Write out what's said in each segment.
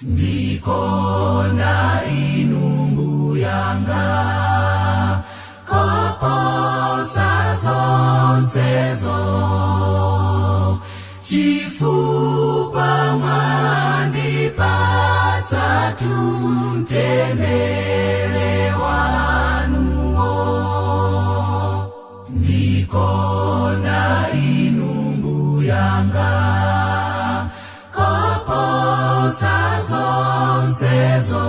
Ndikonda inu mbuyanga koposa zonsezo, chifukwa mwandipatsa mtendere wanuwo. Ndikonda inu mbuyanga koposa zonsezo,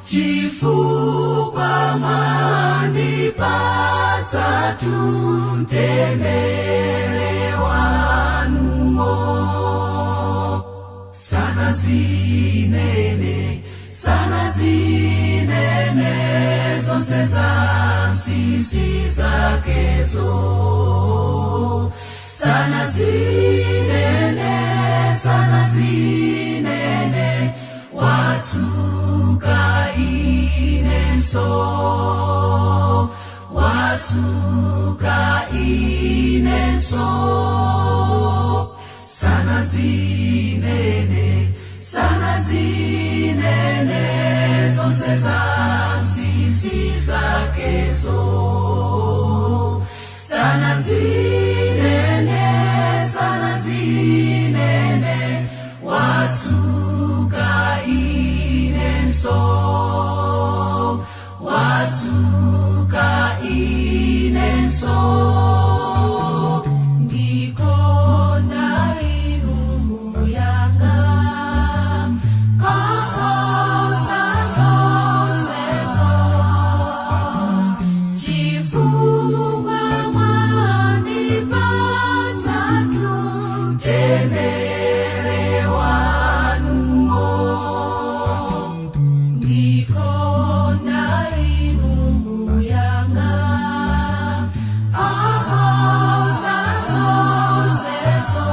chifukwa mwandipatsa mtendere wanuwo. Sana zinene, sana zinene, zonse zansisi zakezo. Sana zinene, sana zinene, watsuka inenso, watsuka inenso. Sana zinene, sana zinene, zonse zansisi zakezo. Sana zinene, sana zinene, watsuka inenso, watsuka inenso. Ndikonda inu mbuyanga koposa zonsezo, chifukwa mwandipatsa mtendere wanuwo. Ndikonda inu mbuyanga koposa zonsezo,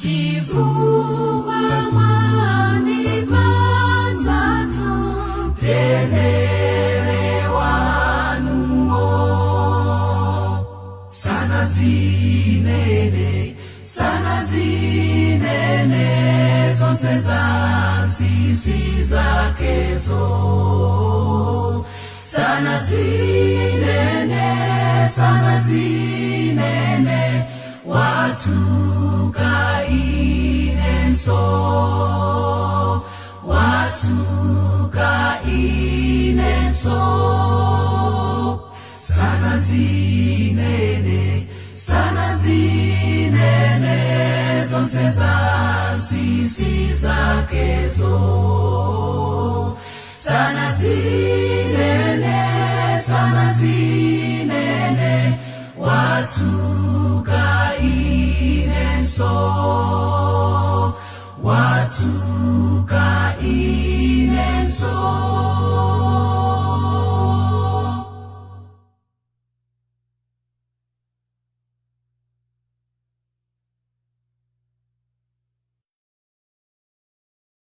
chifukwa mwandipatsa mtendere wanuwo. Sana zinene, sana zinene, zonse zansisi zakezo. Sana zinene, sana zinene, watsuka inenso, watsuka inenso. Sana zinene, sana zinene, zonse zansisi zakezo. Sana zinene, sana zinene, watsuka inenso, watsuka.